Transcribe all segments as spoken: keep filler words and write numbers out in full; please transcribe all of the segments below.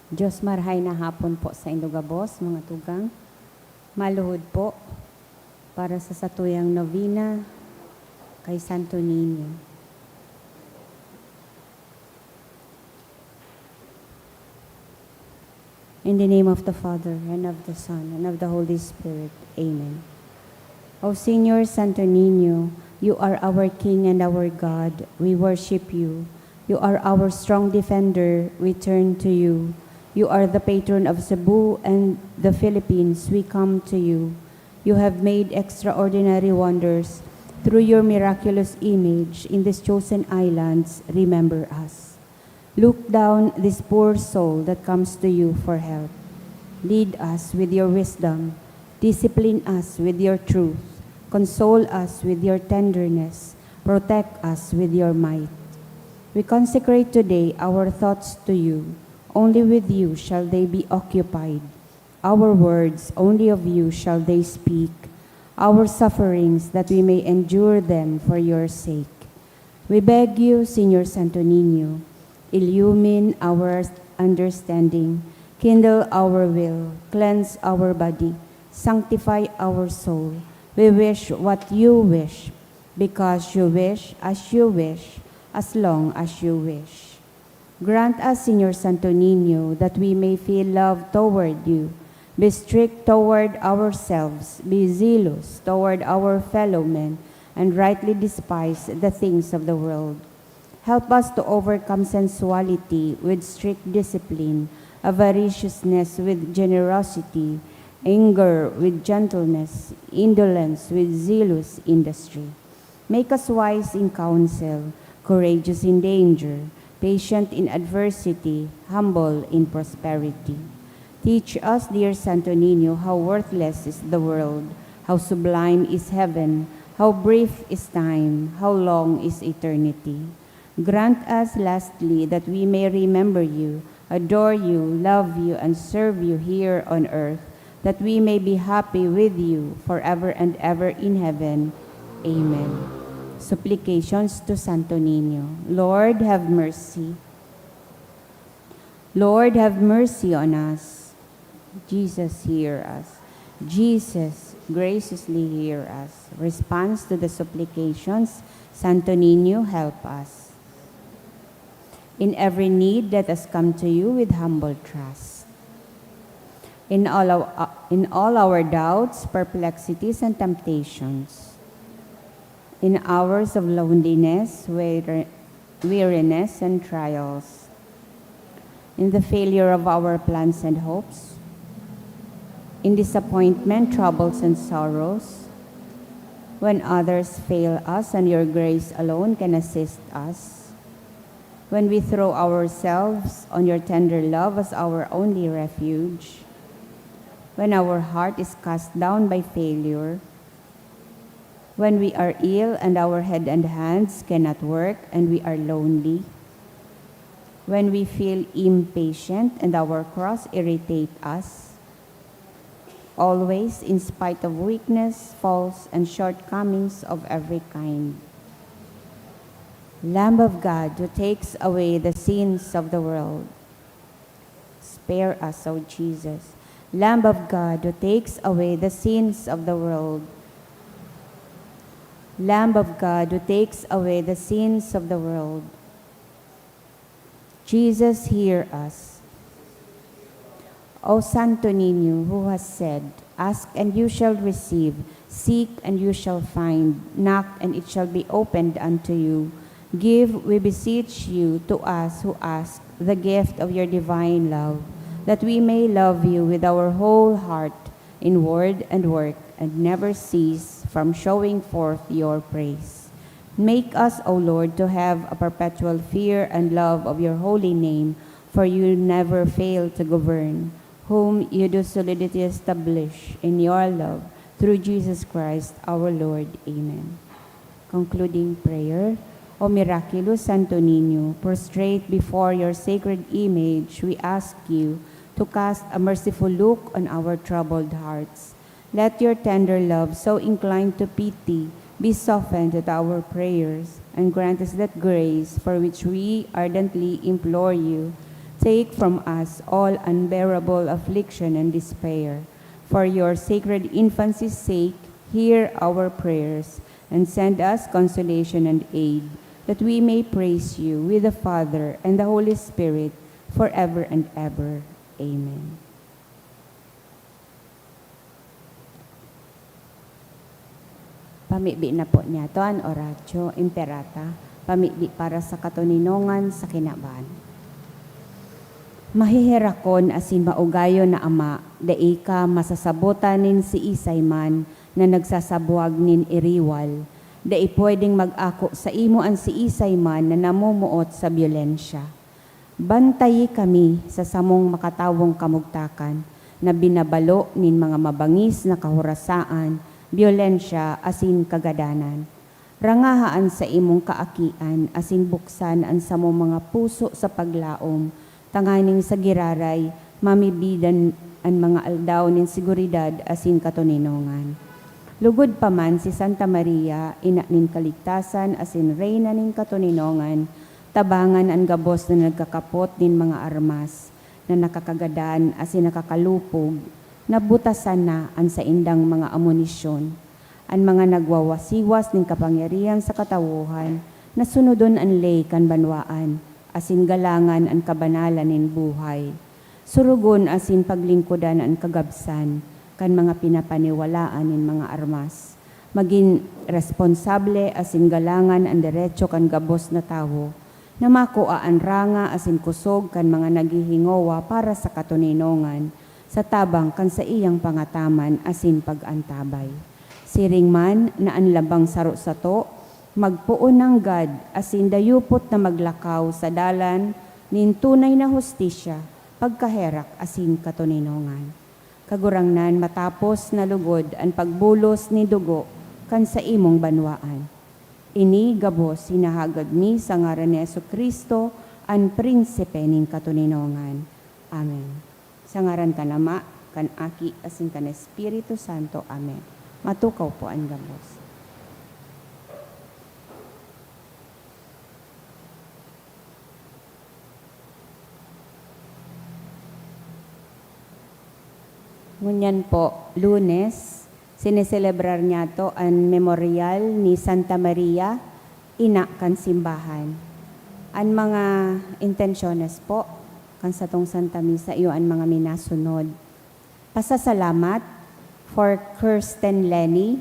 Diyos, marahay na hapon po saindo gabos, mga tugang. Maluhod po para sa satuyang novena kay Santo Niño. In the name of the Father, and of the Son, and of the Holy Spirit. Amen. O Señor Santo Niño, you are our King and our God. We worship you. You are our strong defender. We turn to you. You are the patron of Cebu and the Philippines. We come to you. You have made extraordinary wonders through your miraculous image in these chosen islands. Remember us. Look down this poor soul that comes to you for help. Lead us with your wisdom. Discipline us with your truth. Console us with your tenderness. Protect us with your might. We consecrate today our thoughts to you. Only with you shall they be occupied. Our words, only of you shall they speak. Our sufferings, that we may endure them for your sake. We beg you, Señor Santo Niño, illumine our understanding, kindle our will, cleanse our body, sanctify our soul. We wish what you wish, because you wish, as you wish, as long as you wish. Grant us, Señor Santo Niño, that we may feel love toward you, be strict toward ourselves, be zealous toward our fellow men, and rightly despise the things of the world. Help us to overcome sensuality with strict discipline, avariciousness with generosity, anger with gentleness, indolence with zealous industry. Make us wise in counsel, courageous in danger, patient in adversity, humble in prosperity. Teach us, dear Santo Niño, how worthless is the world, how sublime is heaven, how brief is time, how long is eternity. Grant us, lastly, that we may remember you, adore you, love you, and serve you here on earth, that we may be happy with you forever and ever in heaven. Amen. Supplications to Santo Niño. Lord, have mercy. Lord, have mercy on us. Jesus, hear us. Jesus, graciously hear us. Response to the supplications. Santo Niño, help us. In every need, let us come to you with humble trust. In all our, in all our doubts, perplexities, and temptations, in hours of loneliness, wear-, weariness, and trials, in the failure of our plans and hopes, in disappointment, troubles, and sorrows, when others fail us and your grace alone can assist us, when we throw ourselves on your tender love as our only refuge, when our heart is cast down by failure, when we are ill and our head and hands cannot work and we are lonely, when we feel impatient and our cross irritate us, always in spite of weakness, faults, and shortcomings of every kind. Lamb of God, who takes away the sins of the world, spare us, O Jesus. Lamb of God, who takes away the sins of the world. Lamb of God, who takes away the sins of the world. Jesus, hear us. O Santo Niño, who has said, "Ask and you shall receive, seek and you shall find, knock and it shall be opened unto you," give, we beseech you, to us who ask the gift of your divine love, that we may love you with our whole heart, in word and work, and never cease from showing forth your praise. Make us, O Lord, to have a perpetual fear and love of your holy name, for you never fail to govern, whom you do solidly establish in your love, through Jesus Christ our Lord. Amen. Concluding prayer. O miraculous Santo Niño, prostrate before your sacred image, we ask you to cast a merciful look on our troubled hearts. Let your tender love, so inclined to pity, be softened at our prayers, and grant us that grace for which we ardently implore you, Take from us all unbearable affliction and despair. For your sacred infancy's sake, hear our prayers, and send us consolation and aid, that we may praise you with the Father and the Holy Spirit forever and ever. Amen. Pamibi na po niyato an Oratio Imperata, pamibi para sa katoninongan sa kinaban. Maheherakon asin maugayon na Ama, dai ka masasabotan nin siisay man na nagsasabwag nin iriwal, dai pwedeng mag-ako saimo an siisay man na namomoot sa byolensya. Bantayi kami sa samong makatawong kamugtakan na binabalo nin mga mabangis na kahorasaan, byolensya, asin kagadanan. Rangaha an saimong kaakian asin buksan an samong mga puso sa paglaom, tanganing sa giraray mamibidan an mga aldaw nin seguridad asin katoninongan. Lugod pa man si Santa Maria, ina nin kaligtasan asin reyna nin katoninongan, tabangan an gabos na nagkakapot nin mga armas na nakakagadan asin nakakalupog, nabutasan na an saindang mga amunisyon. An mga nagwawasiwas nin kapangyarihan sa katawohan, na sunodon an ley kan banwaan, asin galangan an kabanalan nin buhay. Surugon asin paglingkodan an kagabsan kan mga pinapaniwalaan nin mga armas. Magin responsable asin galangan an deretso kan gabos na tawo, na makua an ranga asin kusog kan mga naghihingowa para sa katoninongan, sa tabang kan saiyang pangataman asin pag-antabay. Siring man na an labang saro sato magpoon nanggad asin dayupot na maglakaw sa dalan nin tunay na hustisya, pagkaherak asin katoninongan. Kagurangnan, matapos na lugod an pagbulos nin dugo kan saimong banwaan. Ini gabos hinahagad mi sa ngaran ni Jesu-Cristo, an Prinsipe nin katoninongan. Amen. Sa ngaran kan Ama, kan Aki, asin kan Espiritu Santo. Amen. Matukaw po an gabos. Ngunyan po, Lunes, sineselebrar niyato an memoryal ni Santa Maria, ina kan simbahan. An mga intensyones po kan satong Santa Misa iyo an mga minasunod. Pasasalamat for Kirsten Lenny,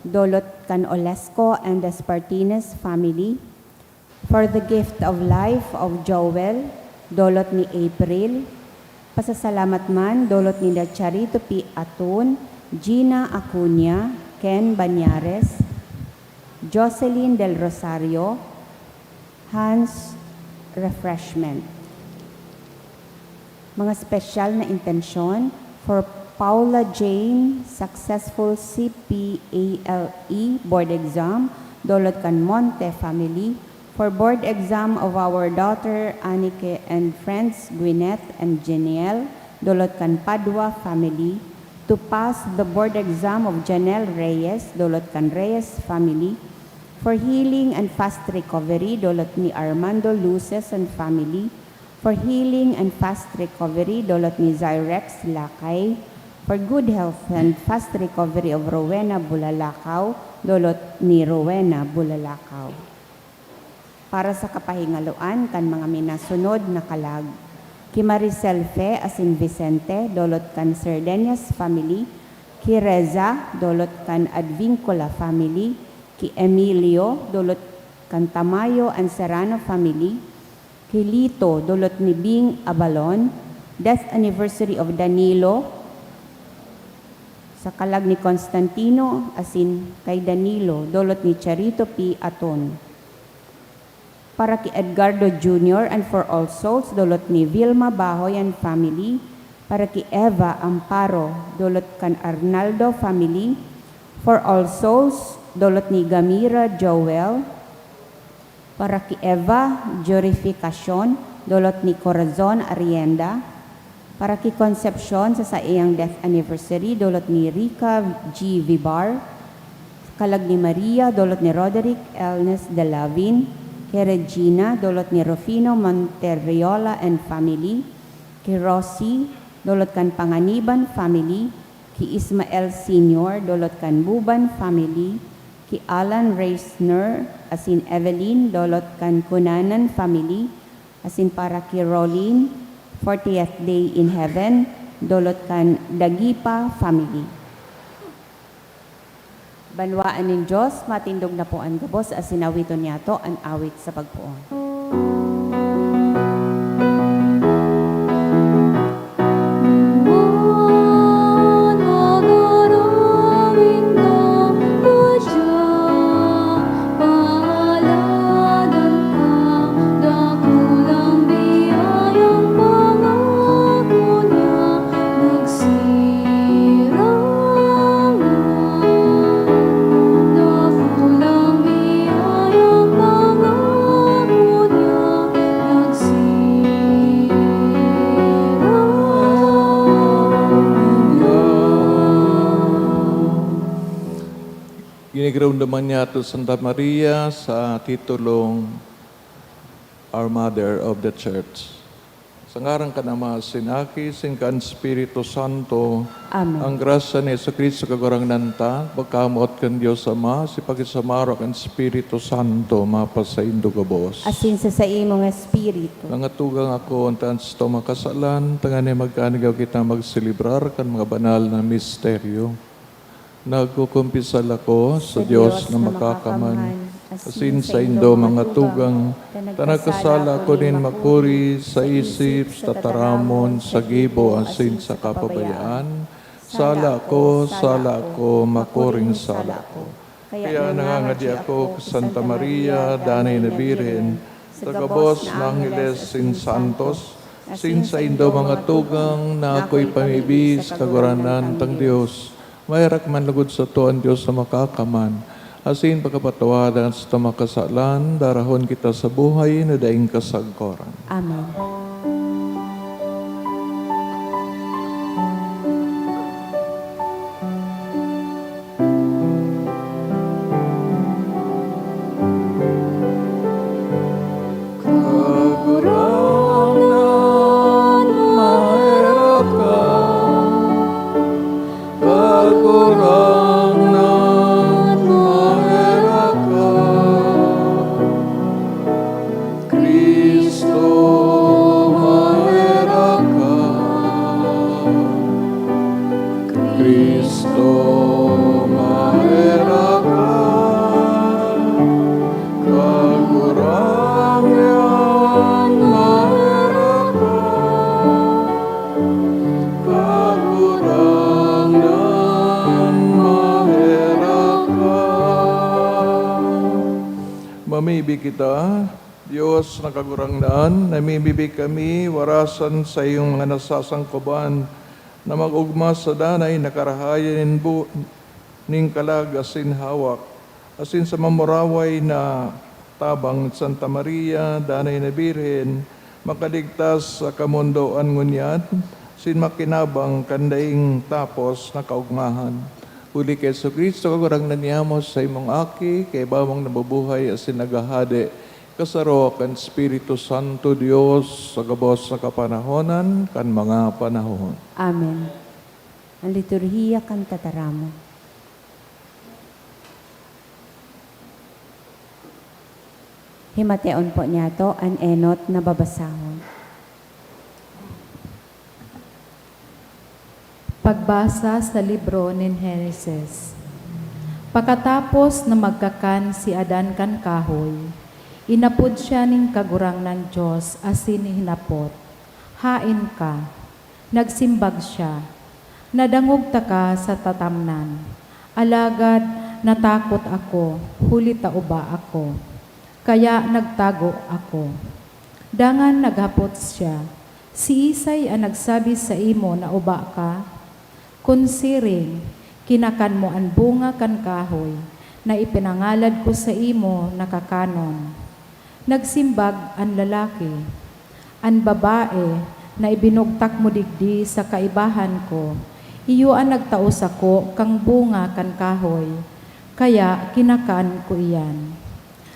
dulot kan Olesco and Espartines family. For the gift of life of Joel, dulot ni April. Pasasalamat man, dulot ni Charito P. Atun, Gina Acuña, Ken Bañares, Jocelyn Del Rosario, Hans Refreshment. Mga espesyal na intensyon, for Paula Jane, successful C P A L E board exam, dulot kan Monte family. For board exam of our daughter Anike and friends Gwyneth and Jeniel, dulot kan Padua family. To pass the board exam of Janelle Reyes, dulot kan Reyes family. For healing and fast recovery, dulot ni Armando Luces and family. For healing and fast recovery, dulot ni Zyrex Lakay. For good health and fast recovery of Rowena Bulalakaw, dulot ni Rowena Bulalakaw. Para sa kapahingaloan kan mga minasunod na kalag, ki Maricel Fe asin Vicente, dulot kan Cerdeñas family, ki Reza, dulot kan Advincula family, ki Emilio, dulot kan Tamayo and Serrano family, ki Lito, dulot ni Bing Abalon, death anniversary of Danilo, sa kalag ni Constantino, asin kay Danilo, dulot ni Charito P. Aton. Para ki Edgardo Junior and for all souls, dulot ni Vilma Bahoy and family. Para ki Eva Amparo, dulot kan Arnaldo family. For all souls, dulot ni Gamira Joel. Para ki Eva, Jurificacion, dulot ni Corazon Arrienda. Para ki Concepcion, sa saiyang death anniversary, dulot ni Rica G. Vibar. Kalag ni Maria, dulot ni Roderick Elnes de Lavin. Ki Regina, dolot ni Rufino Monterriola and family. Ki Rosie, dolot kan Panganiban family. Ki Ismael Senior, dolot kan Buban family. Ki Alan Reisner asin Evelyn, dolot kan Cunanan family. Asin para ki Rolin, fortieth day in heaven, dolot kan Dagipa family. Banwaan nin Dios, matindog na po an gabos asin awiton niyato an awit sa pagpoon. Nagsirang na, dakulang biyayang pangako niya, nagsirang na. Ginigiromdoman niya to Santa Maria sa titulong Our Mother of the Church. Sa ngaran kan Ama, sin Aki, sin kan Espiritu Santo. Amen. Ang grasya ni Jesu-Cristo, Kagurangnan ta, pagkamoot kan Dios Ama, si pakisumaro kan Espiritu Santo, mapasaindo gabos. Asin sa saimong espiritu. Mga tugang, ako, an taas na makasalan, tanganing magkanigaw kita magselebrar kan mga banal na misteryo. Nagkukumpisal ako sa Dios na makakaman, asin saindo, mga tugang, ta nagkasala ako nin makuri sa isip, sa tataramon, sa gibo, asin sa kapabayaan. Sala ako, sala ako, makuring sala ako. Kaya nangangadi ako ki Santa Maria, Danay na Birhen, sa gabos na angheles asin santos, asin saindo, mga tugang, na ako ipamibi sa Kagurangnan tang Dios. Maherak man logod sato an Dios na makakaman, asin pakapatawadan sato mga kasalan, darahon kita sa buhay na daing kasagkoran. Amen. Kagurangnan, maherak ka. Kagurangnan, maherak ka. Cristo, maherak ka. Cristo, maherak ka. Kagurangnan, maherak ka. Kagurangnan, maherak ka. Mamibi kita. Dios na Kagurangnan, namimibi kami, warasan sa iyong mga nasasangkoban na mag-ogma sa danay na karahayan nin bu-, nin kalag asin hawak, asin sa mamuraway na tabang ni Santa Maria, Danay na Birhen, makaligtas sa kamondoan ngunyan, asin makinabang kan daing tapos na kaogmahan. Huli ki Jesu-Cristo, Kagurangnan niamo, sa imong Aki, kaiba mong nabubuhay asin naghahade, kasaro kan Espiritu Santo, Dios, sa gabos na kapanahonan kan mga panahon. Amen. An liturhiya kan tataramon. Himateon po niyato an enot na babasahon. Pagbasa sa libro nin Henesis. Pakatapos na magkakan si Adan kan kahoy, inapod siya nin Kagurangnan Dios asin hinapot, "Haen ka?" Nagsimbag siya, "Nadangog taka sa tatamnan, alagad natakot ako huli ta uba ako, kaya nagtago ako." Dangan naghapot siya, "Siisay an nagsabi saimo na uba ka? Kun siring, kinakan mo an bunga kan kahoy na ipinangalad ko saimo na kakanon." Nagsimbag an lalaki, "An babae na ibinugtak mo digdi sa kaibahan ko, iyo an nagtao sako kan bunga kan kahoy, kaya kinakan ko iyan."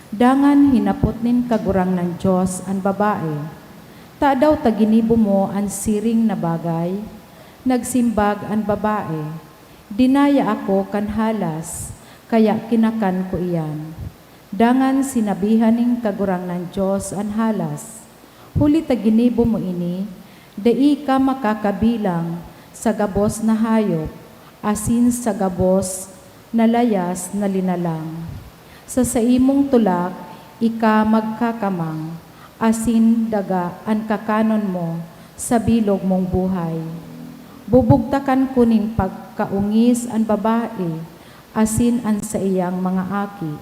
Dangan hinapot nin Kagurangnan Dios an babae, "Tadaw ta ginibo mo an siring na bagay?" Nagsimbag an babae, "Dinaya ako kan halas, kaya kinakan ko iyan." Dangan sinabihan nin Kagurangnan Dios an halas, "Huli ta ginibo mo ini, dai ka makakabilang sa gabos na hayop asin sa gabos na layas na linalang. Sa saimong tulak ika magkakamang, asin daga an kakanon mo sa bilog mong buhay. Bubugtakan ko nin pagkaongis an babae asin an saiyang mga aki."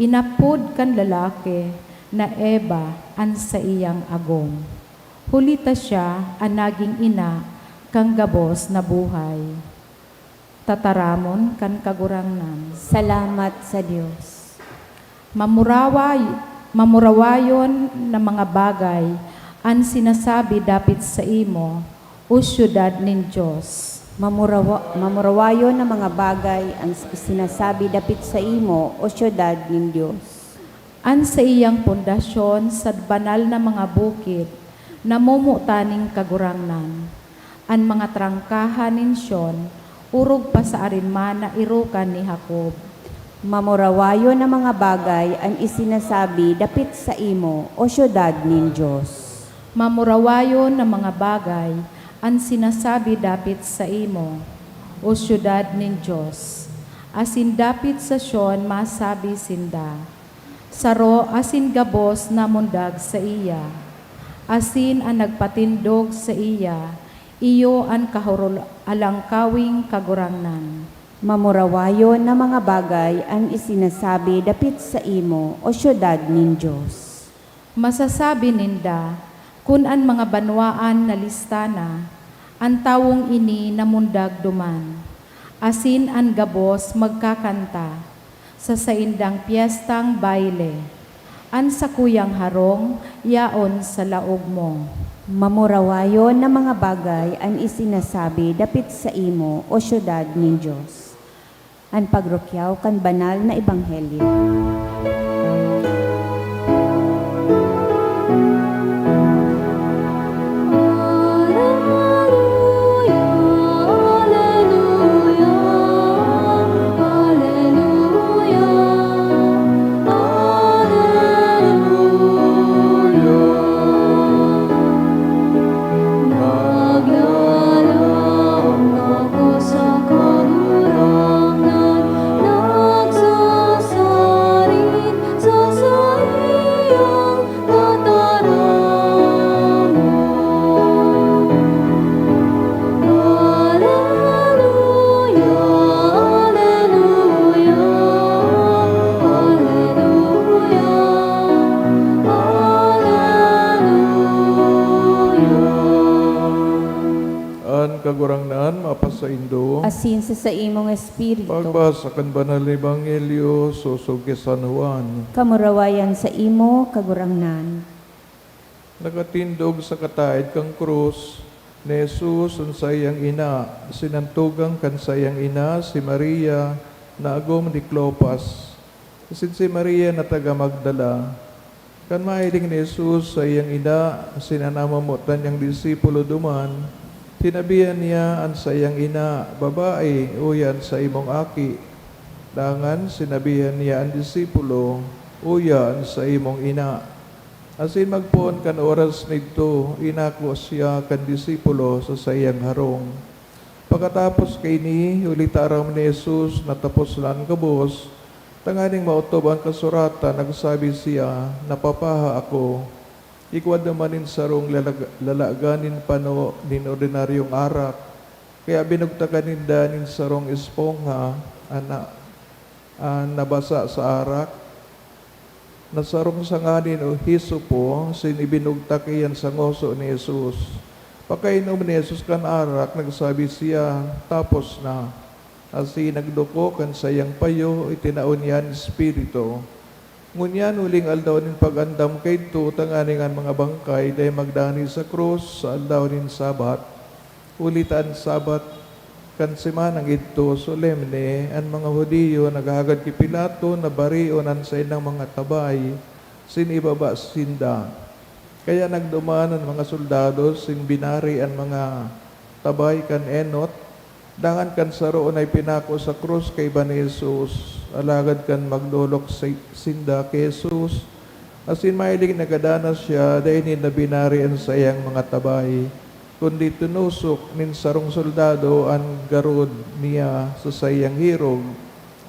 Inapod kan lalaki na Eva an saiyang agom, huli ta siya an nagin ina kan gabos na buhay. Tataramon kan Kagurangnan. Salamat sa Dios. Mamuraway-, mamurawayon na mga bagay an sinasabi dapit saimo, o syudad nin Dios. Mamurawa-, mamurawayon na mga bagay an s-, sinasabi dapit saimo, o syudad nin Dios. An saiyang pundasyon sa banal na mga bukid, namomotan nin Kagurangnan. An mga trangkahan nin Sion, orog pa sa arin man na erokan ni Jacob. Mamurawayon na mga bagay an isinasabi dapit saimo, o syudad nin Dios. Mamurawayon na mga bagay an sinasabi dapit saimo, o syudad nin Dios, asin dapit sa Sion masabi sinda, "Saro asin gabos namundag saiya, asin an nagpatindog saiya, iyo an kahurul-, alangkawing Kagurangnan." Mamurawayon na mga bagay an isinasabi dapit saimo, o syudad nin Dios. Masasabi ninda, "Kun an mga banwaan nalista na, an tawong ini namundag duman, asin an gabos magkakanta sa saindang pyestang bayle. An sakuyang harong yaon sa laog mo." Mamurawayon na mga bagay an isinasabi dapit saimo, o syudad nin Dios. An pagrukyaw kan banal na ebanghelyo. Naglalang ako sa Kagurangnan, nagsasarin sa saiyang tataramon. Aleluya, aleluya, aleluya, aleluya. An Kagurangnan mapasaindo. Asin sa saimong espiritu. Pagbasa kan Banal na Ebanghelyo sosog ki San Juan. Kamurawayan saimo, Kagurangnan. Nakatindog sa kataed kan krus ni Jesus an saiyang ina, sinantogan kan saiyang ina si Maria na agom ni Clopas, asin si Maria na taga Magdala. Kan mahiling ni Jesus saiyang ina asin an namomotan niyang disipulo duman, sinabihan niya an saiyang ina, "Babae, uya an saimong aki." Dangan sinabihan niya an disipulo, "Uya an saimong ina." Asin magpoon kan oras na idto, inako siya kan disipulo sa saiyang harong. Pakatapos kaini, huli ta aram ni Jesus na tapos na an gabos, tanganing maotob an kasuratan, nagsabi siya, "Napapaha ako." Igwa duman nin sarong lalag-, lalagan nin pano nin ordinaryong arak, kaya binugtakan ninda nin sarong espongha an na-, an nabasa sa arak. Nasarong sa nganin o hisopo, asin ibinugtak iyan sa ngoso ni Jesus. Pakainom ni Jesus kan arak, nagsabi siya, "Tapos na." Asin nagduko kan saiyang payo, itinao niya an espiritu. Ngunyan, huling aldaw nin pag-andam kaidto, tanganing an mga bangkay dai magdani sa krus sa aldaw nin Sabat, huli ta an Sabat Kan semanang idto, solemne, an mga Judio naghahagad ki Pilato na barion an saindang mga tabay sin ibaba sinda. Kaya nagduman an mga soldados sin binari an mga tabay kan enot, dangan kan saro na ipinako sa krus kaiba ni Jesus. Alagad kan magdolok si-, sinda ki Jesus, asin mahiling nagadanas siya, dai ninda binari an saiyang mga tabay, kundi tinusok nin sarong soldado an garod niya sa saiyang hirog,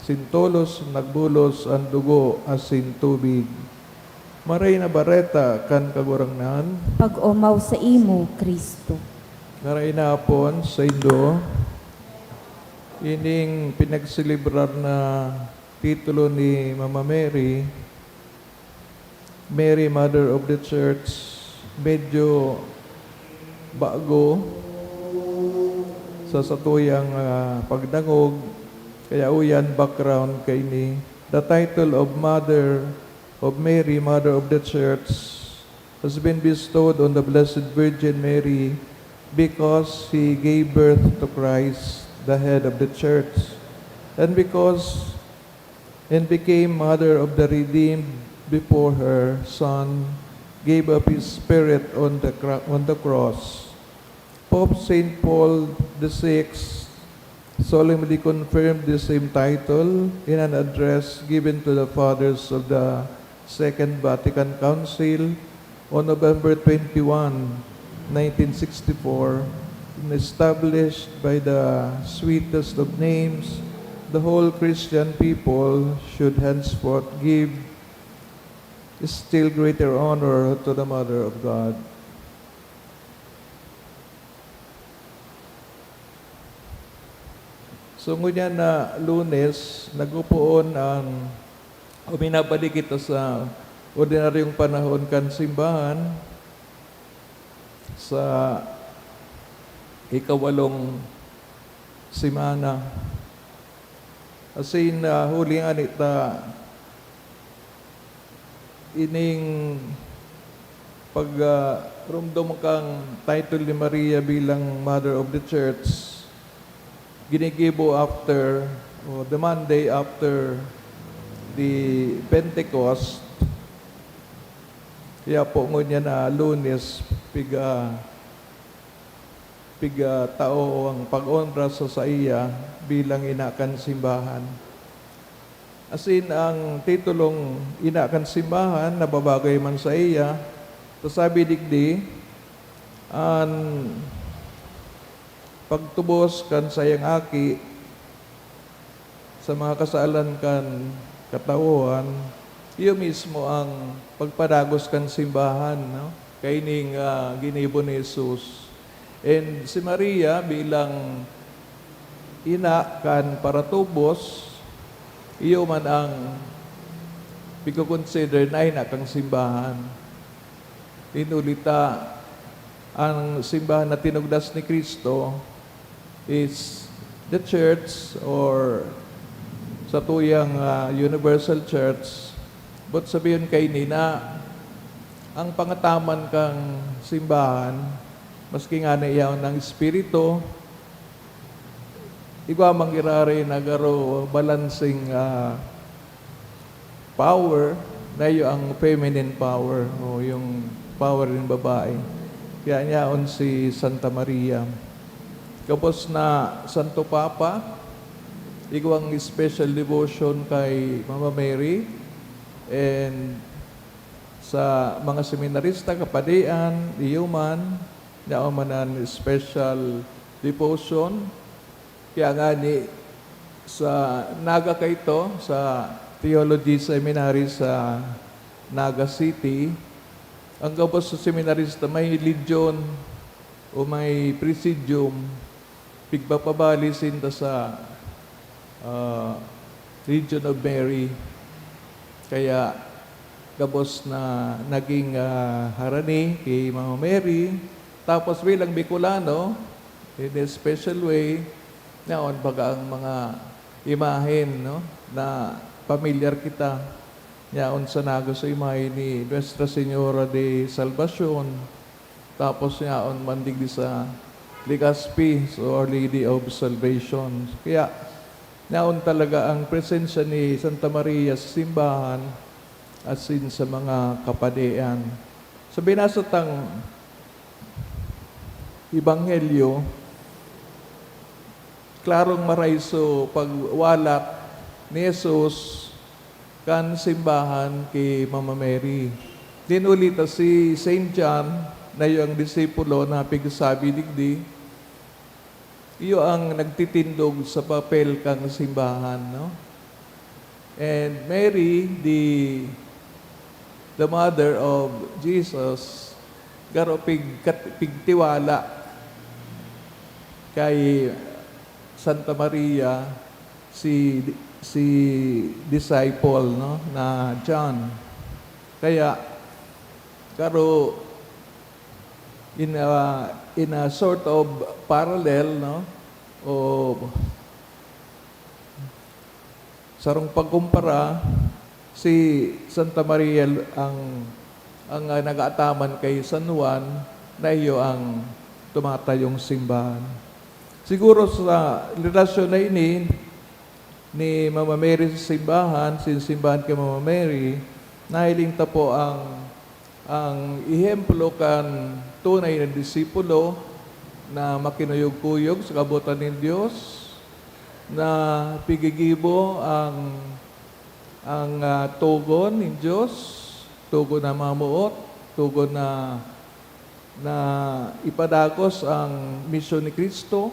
sin tolos nagbulos an dugo asin tubig. Maray na Bareta kan Kagurangnan. Pag-omaw saimo, Cristo. Ngarahay na hapon saindo. Ining pinagselebrar na titulo ni Mama Mary, Mary, Mother of the Church, medyo bago sa satuyang, ah, pagdangog. Kaya uyan, background kaini. The title of Mother of Mary, Mother of the Church, has been bestowed on the Blessed Virgin Mary because she gave birth to Christ, the head of the Church, and because, and became mother of the redeemed before her Son gave up his spirit on the cro-, on the cross. Pope Saint Paul the Sixth solemnly confirmed the same title in an address given to the Fathers of the Second Vatican Council on November twenty-one, nineteen sixty-four, and established by the sweetest of names, the whole Christian people should henceforth give still greater honor to the Mother of God. So, ngunyan na Lunes, nagpopoon ang, o binabalik kita sa ordinaryong panahon kan simbahan sa ikawalong semana. Asin, ah, huli ngani ta ining pag, ah, rumdom kan title ni Maria bilang Mother of the Church, ginigibo after, o the Monday after the Pentecost. Kaya po ngunyan na Lunes, piga, piga tao ang pag-onra sa saiya bilang ina kan simbahan. Asin ang titulong ina kan simbahan nababagay man saiya, ta sabi digdi, an pagtubos kan saiyang aki sa mga kasalan kan katawohan, iyo mismo ang pagpadagos kan simbahan, no? Kaining, ah, ginibo ni Jesus. And si Maria bilang ina kan paratubos, iyo man ang pigko-consider na ina kan simbahan. Huli ta, ang simbahan na tinugdas ni Cristo is the church or satuyang, ah, universal church. But sabihon kaini na ang pangataman kan simbahan, maski ngani yaon ang espiritu, igwa man giraray na garo balancing, ah, power, na iyo ang feminine power o yung power ng babae. Kaya niyaon si Santa Maria. Gabos na Santo Papa, igwang special devotion kay Mama Mary, and sa mga seminarista, kapadian, iyo man, niyaon man an special devotion. Kaya ngani, sa Naga kaito, sa Theology Seminary sa Naga City, ang gabos sa seminarista may legion o may presidium, pigpapabali sinda sa, ah, Legion of Mary. Kaya gabos na naging, ah, harani ki Mama Mary. Tapos bilang Bicolano, in a special way, yaon baga ang mga imahen, no, na pamilyar kita. Yaon sa Naga so imahen ni Nuestra Señora de Salvacion. Tapos yaon man digdi sa Legazpi, so Our Lady of Salvation. Kaya, naon talaga ang presensya ni Santa Maria sa simbahan, asin sa mga kapadian. Sa binasa tang Ebanghelyo, klarong maray so pagwalat ni Jesus kan simbahan ki Mama Mary. Dinuli ta si Saint John, na iyo ang disipulo na pigsabi digdi, iyo ang nagtitindog sa papel kan simbahan, no? And Mary, the, the mother of Jesus, garo pigkat-, pigtiwala kay Santa Maria si, si disciple, no, na John. Kaya, garo in a, in a sort of parallel, no, o sarong pagkumpara, si Santa Maria ang, ang, ah, nag-aataman kay San Juan na iyo ang tumatayong simbahan. Siguro sa relasyon na ini ni Mama Mary sa simbahan, sin simbahan kay Mama Mary, nahiling ta po ang, ang ehemplo kan tunay na disipulo na makinuyog-kuyog sa kabotan nin Dios, na pigigibo ang, ang, ah, togon nin Dios, togon na mamoot, togon na, na ipadagos ang misyon ni Cristo,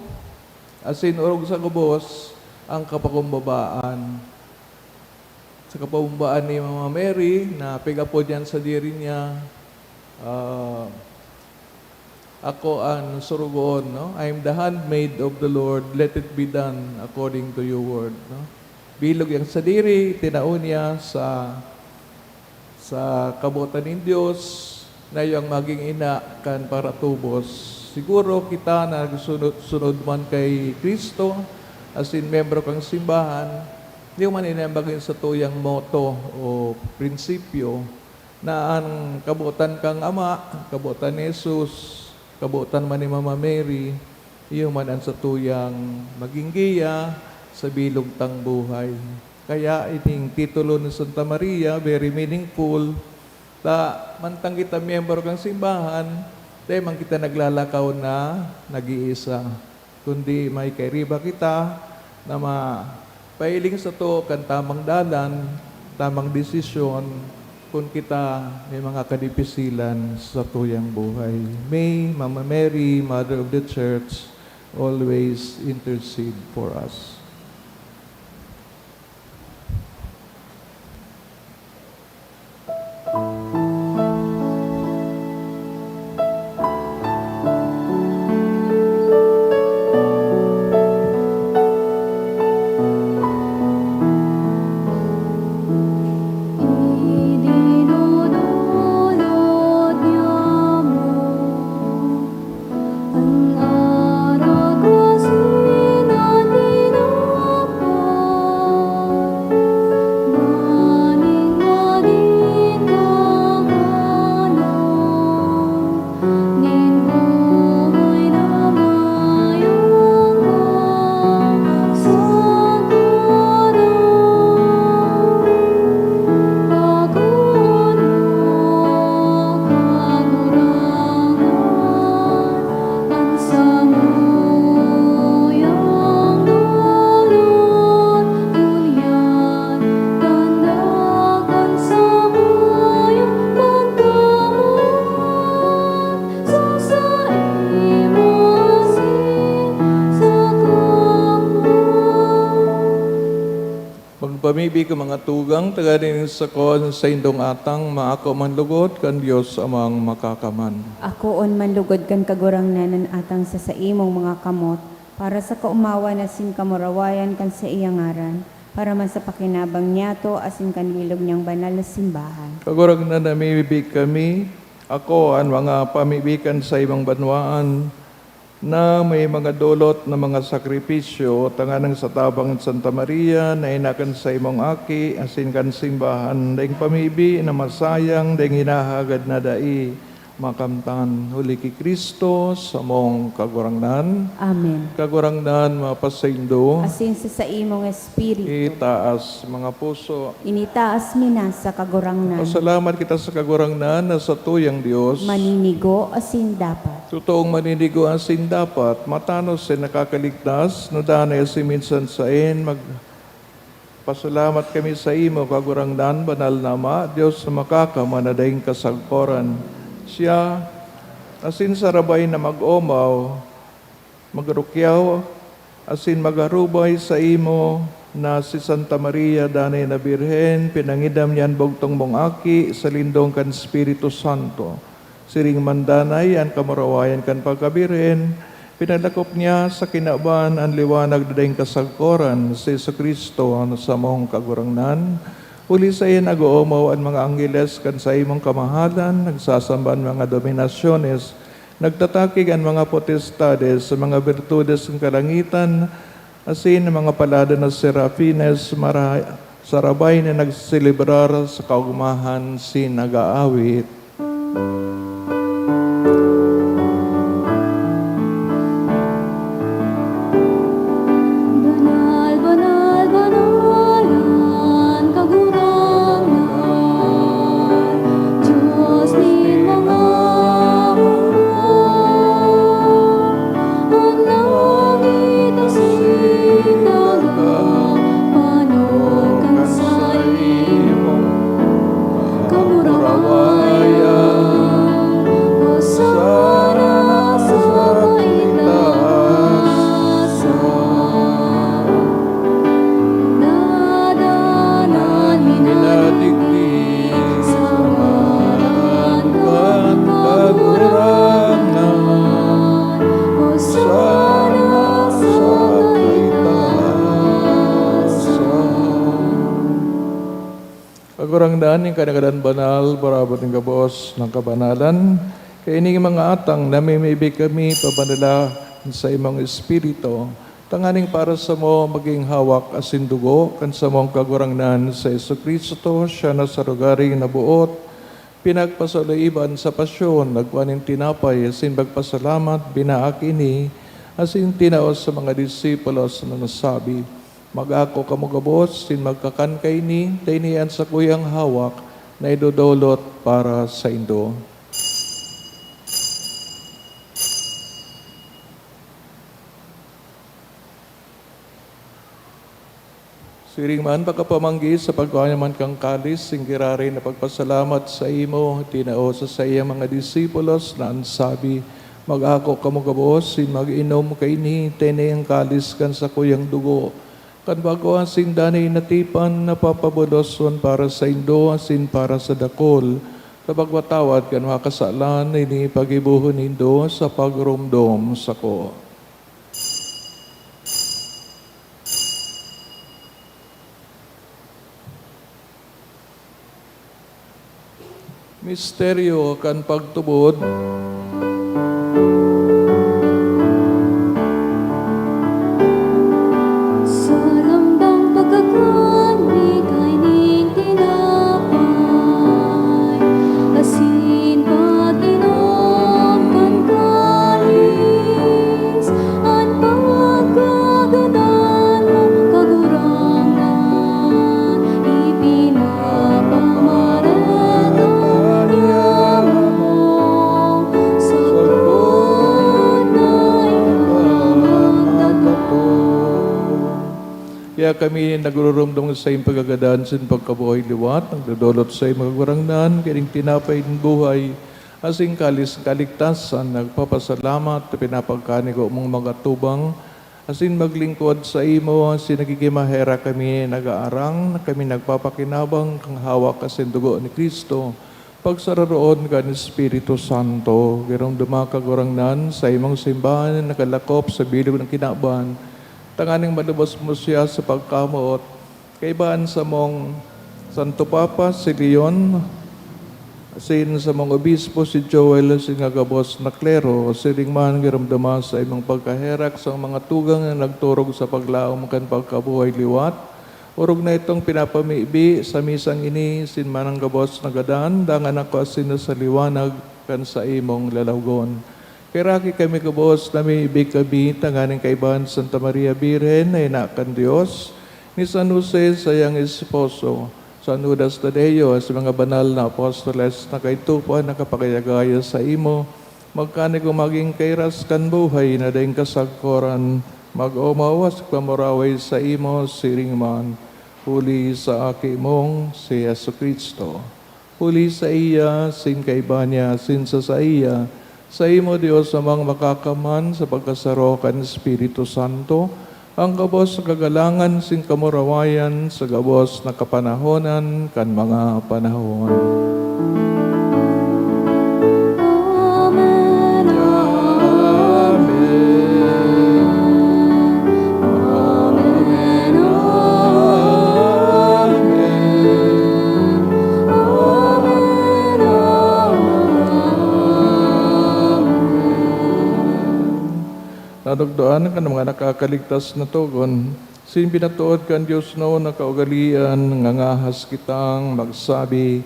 asin orog sa gabos ang kapakumbabaan. Sa kapakumbabaan ni Mama Mary, na pig-apod niya sadiri niya, ah, "Ako an sorogoon," no? "I am the handmaid of the Lord, let it be done according to your word," no? Bilog yang sadiri, tinao niya sa, sa kabotan nin Dios, na iyo ang magin ina kan paratubos. Siguro kita na nagsunod, sunod man kay Cristo, asin miyembro kan simbahan, iyo man ini ang magin satuyang motto o prinsipyo, na an kabotan kan Ama, kabotan ni Jesus, kabotan man ni Mama Mary, iyo man an satuyang magin giya sa bilog tang buhay. Kaya ining titulo ni Santa Maria, very meaningful, ta mantang kita miyembro kan simbahan, dai man kita naglalakaw na nag-iisa, kundi may kairiba kita na mapahiling sato kan tamang dalan, tamang desisyon, kun kita may mga kadipisilan sa satuyang buhay. May Mama Mary, Mother of the Church, always intercede for us. Magpamibi ka, mga tugang, tagani nin sakon sa indong atang, maako man lugod kan Dios Amang Makakaman. Akoon man lugod kan Kagurangnan an atang sa saimong mga kamot, para sa kaomawan asin kamurawayan kan saiyang ngaran, para man sa pakinabang niyato asin kan bilog niyang banal na simbahan. Kagurangnan, namimibi kami, ako, an mga pamibi kan saimong banwaan, na may mga dolot na mga sakripisyo tanganing sa tabang ni Santa Maria na ina kan saimong Aki, asin kan simbahan, daing pamibi na masayang, daing hinahagad na dai, Makamtan huli ki Cristo, samong Kagurangnan. Amen. Kagurangnan, mapasaindo. Asin sa saimong espiritu. Itaas mga puso. Initaas mi na sa Kagurangnan. Pasalamat kita sa Kagurangnan na satuyang Dios. Maninigo asin dapat. Totoong maninigo asin dapat, matanos na nakakaligtas, no danay asin minsan saen, mag-, pasalamat kami saimo, Kagurangnan, Banal na Ama, Dios na makakamana daing kasagkoran. Siya, asin sarabay na mag-omaw, magrukyaw, asin mag-arubay saimo na si Santa Maria, danay na Birhen, pinangidam niya an bugtong mong Aki sa lindong kan Espiritu Santo. Siring man danay an kamurawayan kan pagkabirhen, pinalakop niya sa kinaban an liwanag na daing kasagkoran, si Jesu-Cristo, an samong Kagurangnan. Huli saiya nag-oomaw an mga angheles kan saimong kamahalan, nagsasamba an mga dominasyones, nagtatakig an mga potestades, an mga birtudes kan kalangitan, asin an mga palada na serafines, mara-, sarabay na nagseselebrar sa kaogmahan sin nag-aawit. Banal, banal, banal an Kagurangnan, Dios nin mga hukman. An langit asin daga panukan sa imo kamurawayan. Hosana sa kaitaasan. Ngadanan minadigdi sa ngaran kan Kagurangnan. Hosana sa kaitaasan. Kagurangnan, nin kanagadan banal, barabot nin gabos ng kabanalan. Kaya ining mga atang namimibi kami pabanala sa imong Espiritu, tanganing para samo magin hawak asin dugo kan samong Kagurangnan si Jesu-Cristo, siya na sa lugaring naboot, pinagpasaloiban sa pasyon, nagkua nin tinapay asin magpasalamat, binaak ini, asin tinao sa mga disipulos na nasabi, "Mag-ako kamo gabos, sin magkakan kaini, ta ini an sakuyang hawak na idodolot para saindo." Siring man, pakapamanggi sa pagkua niya man kan kalis, sing giraray na pagpasalamat saimo, tinao sa saiyang mga disipulos na an sabi, "Mag-ako kamo gabos, sin mag-inom kaini, ta ini an kalis kan sakuyang dugo, kan bago asin danay na tipan, na papaboloson para saindo asin para sa dakul, sa pagpatawad kan mga kasalan, ini paggibohon nindo sa pagromdom sako." Misteryo kan pagtubod. Sa lambang pagkakan mi kaining tinapay, asin pag-inom kan kalis, an pagkagadan mo, Kagurangnan, ipinapamarag an yaman mo, sagkod na ikaw magdakop. Kaya kami nagrurumdom sa saiyang pagkagadan sin pagkabuhay liwat, nagdodolot sa saimo, Kagurangnan, kaining tinapay nin buhay, asin kalis nin kaligtasan, nagpapasalamat ta pinapagkanigo mong magatubang, asin maglingkod saimo, asin nagigin maherak kami, nag-aarang na kami nagpapakinabang kan hawak asin dugo ni Cristo, pagsararoon kan Espiritu Santo. Giromdoma, Kagurangnan, sa imong simbahan na nakalakop sa bilog na kinaban, tanganing malubos mo siya sa pagkamoot, kaiba an samong Santo Papa, si Leon, asin samong Obispo, si Joel, asin mga gabos na klero. Siring man, giromdoma sa imong pagkaherak sa mga tugang na nagturog sa paglaom kan pagkabuhay liwat. Orog na itong pinapamibi sa misang ini, sin manang gabos na gadan, dangan ako asin na sa liwanag, kan saimong lalawgon. Kaheraki kami gabos na may ibig kami tanganing kaibahan Santa Maria Birhen na ina kan Dios, ni San Jose saiyang esposo, San Judas Tadeo, sa mga banal na apostoles na kaitupoan na kapagayagaya saimo, magkanigo magin kairas kan buhay na daing kasagkoran, mag-omaw sa pamuraway saimo siring man, huli sa Aki mong si Jesu-Cristo. Huli saiya, asin kaiba niya, asin sa saiya, saimo, Dios Amang Makakaman, sa pagkasaro kan Espiritu Santo, an gabos na kagalangan asin kamurawayan sa gabos na kapanahonan kan mga panahon. Amen. Amen. Amen. Amen. Amen. Amen. Nadugdoan kan mga nakakaligtas na togon, asin pinatood kan Dios noon na kaugalean, ngangahas kitang magsabi,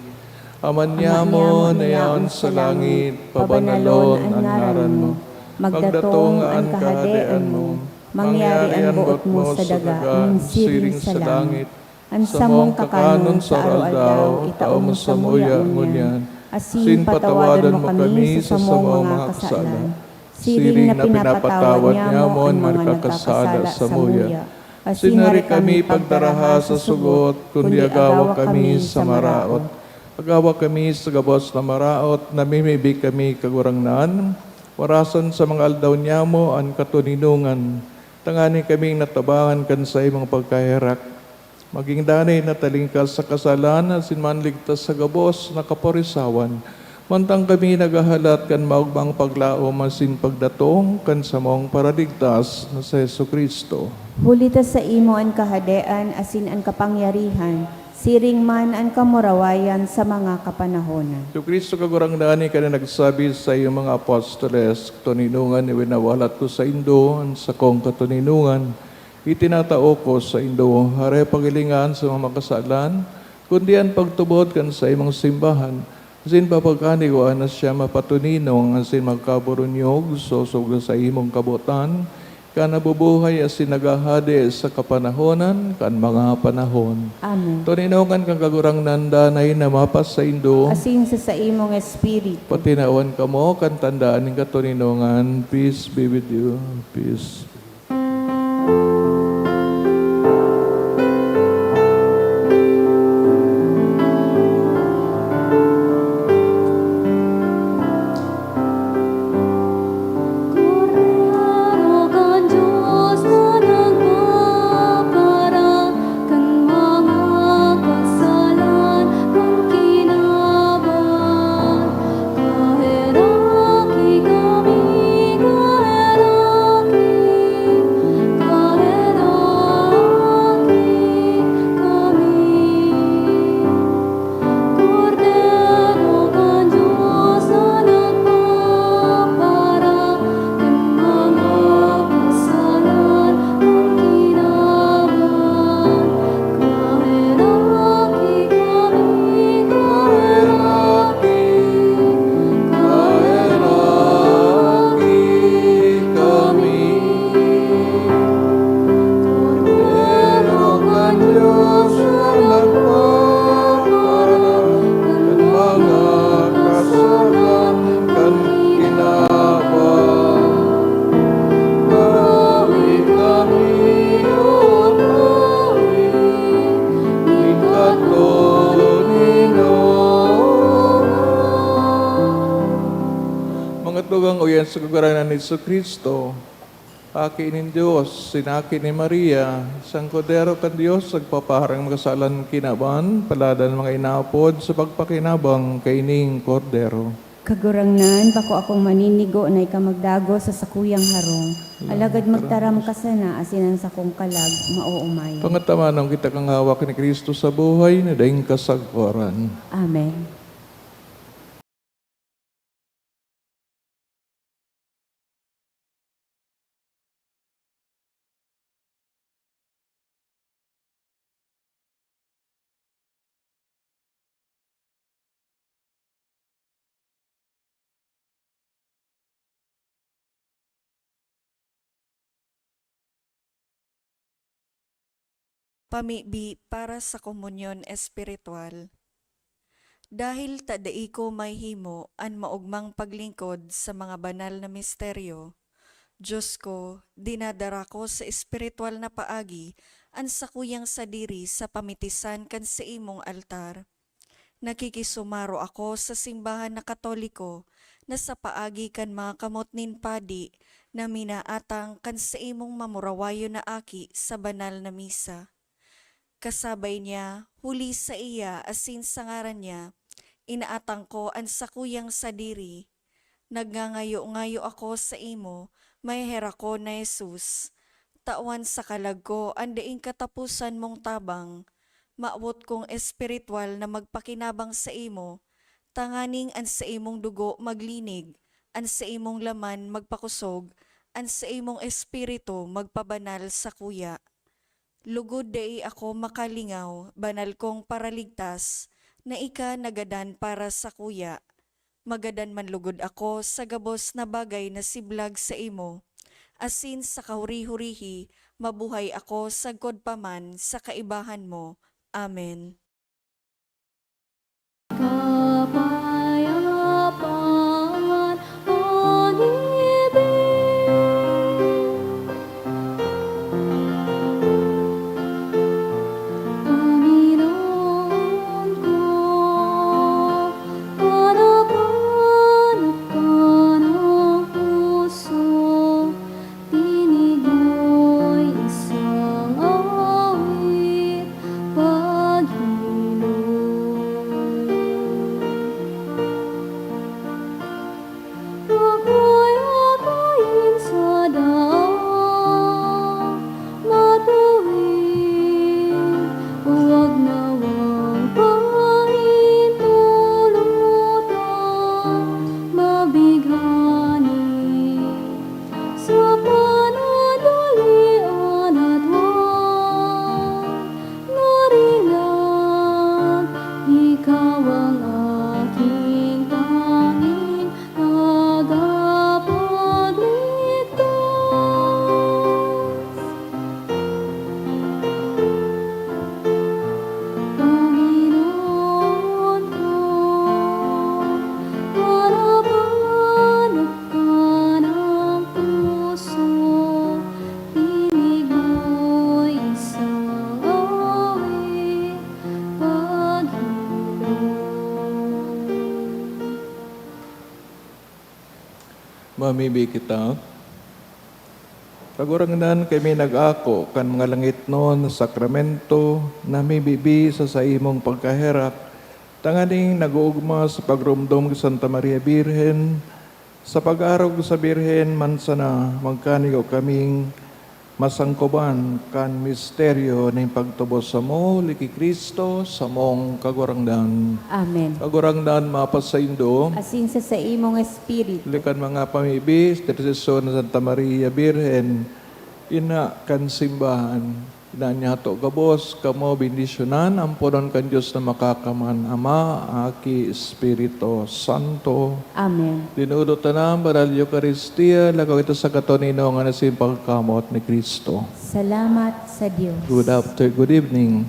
Ama niamo na yaon sa langit, pabanalon an ngaran mo. Magdatong an kahadean mo. Mangyari an boot mo sa daga, nin siring sa langit. An samong kakanon sa araw-aldaw, itao mo samuya ngunyan, asin patawadon mo kami sa samong mga kasalan, siring na pinapatawad niamo an mga nagkakasala samuya. Asin hari kami pagdaraha sa sugot, kundi agawa kami sa maraot. Agawa kami sa gabos na maraot, namimibi kami, Kagurangnan, warasan sa mga aldaw niamo an katoninongan, tanganing kaming natabangan kan saimong pagkaherak, magin danay na talingkas sa kasalan asin manligtas sa gabos na kaporisawan, mantang kami naghahalat kan maogmang paglaom asin pagdatong kan samong Paraligtas na si Jesu-Cristo. Huli ta saimo an kahadean asin an kapangyarihan, siring man an kamurawayan sa mga kapanahonan. Jesu-Cristo, Kagurangnan, ika na nagsabi sa iyong mga apostoles, "Katoninongan winawalat ko saindo an sakong katoninongan." Itinatao ko saindo, hare pagilingan sa mga makasalan, kundi an pagtubod kan saimong simbahan, asin papagkanigoan na siya mapatoninong asin magkaburunyog sosog sa saimong kabotan, ka nabubuhay asin naghahade sa kapanahonan kan mga panahon. Amen. Toninongan kan Kagurangnan danay na mapasaindo. Asin sa saimong espiritu. Patinawan kamo kan tandaan nin katoninongan. Peace be with you. Peace. Kordero kan Dios na nagpaparan kan mga kasalan kan kinaban. Kaheraki kami, kaheraki, kaheraki kami. Kordero kan Dios na nagpaparan kan mga kasalan kan kinaban. Kaheraki kami, kaheraki, kaheraki kami. Kordero kan Dios na nagpaparan kan mga kasalan kan kinaban. Mawi kami, O Mawi, nin katoninongan. Mga tugang oyan sa Kagurangnan ni Jesu-Cristo, Aki nin Dios, asin Aki ni Maria, siyang Kordero kan Dios, nagpapaharang mga kasalan kinaban, paladan mga inaapod sa pagpakinabang kaining Kordero. Kagurangnan, bako akong maninigo na ika magdagos sa sakuyang harong, alagad magtaram ka sana asin an sakong kalag maoomayan. Pangataman kita kan hawak ni Cristo sa buhay na daing kasagkoran. Amen. Pamibi para sa komunyon espiritual. Dahil ta dai ko mahimo an maogmang paglingkod sa mga banal na misteryo, Diyos ko, dinadara ko sa espiritual na paagi an sakuyang sadiri sa pamitisan kan saimong altar. Nakikisumaro ako sa simbahan na Katoliko na sa paagi kan mga kamot nin padi na minaatang kan saimong mamurawayon na aki sa banal na misa. Kasabay niya, huli saiya asin sa ngaran niya, inaatang ko an sakuyang sadiri. Nagngangayo-ngayo ako saimo, maheherak ko na Jesus. Tawan sa kalag ko an daing kataposan mong tabang. Mawot kong espiritual na magpakinabang saimo, tanganing an saimong dugo maglinig, an saimong laman magpakosog, an saimong espiritu magpabanal sakuya. Lugod dai ako makalingaw, banal kong Paraligtas, na ika nagadan para sakuya. Magadan man lugod ako sa gabos na bagay na siblag saimo, asin sa kahuri-hurihi mabuhay ako sagkod pa man sa kaibahan mo. Amen. Kapayapaan, pag-ibig. Panginoon ko, panabanok ka ng puso, tinig mo'y isang awit, paghinong. Ako'y akayin sa daang matuwid, huwag nawang pahintulutan, mabighani. Sa panandalian at huwag marilag, ikaw ang aking tanging tagapagligtas. Panginoon ko, panabanok ka ng puso, tinig mo'y isang awit, paghinong. Mamibi kita. Kagurangnan, kami nag-ako kan mga langitnon na sakramento na mibibi sa saimong pagkaherak, tanganing nag-oogma sa pagromdom ki Santa Maria Birhen, sa pag-arog sa Birhen man sana, magkanigo kaming masangkoban kan misteryo nin pagtubos samo, huli ki Cristo, samong Kagurangnan. Amen. Kagurangnan, mapasaindo. Asin sa saimong espiritu. Huli kan mga pamibi, intersesyon ni Santa Maria Birhen, ina kan simbahan, ina niyato gabos, kamo bendisyonan, amponon kan Dios na makakaman, Ama, Aki, Espiritu Santo. Amen. Dinulot ta na an banal na Eukaristia, lakaw ito sa katoninongan asin pagkamoot ni Cristo. Salamat sa Dios. Good after, good evening.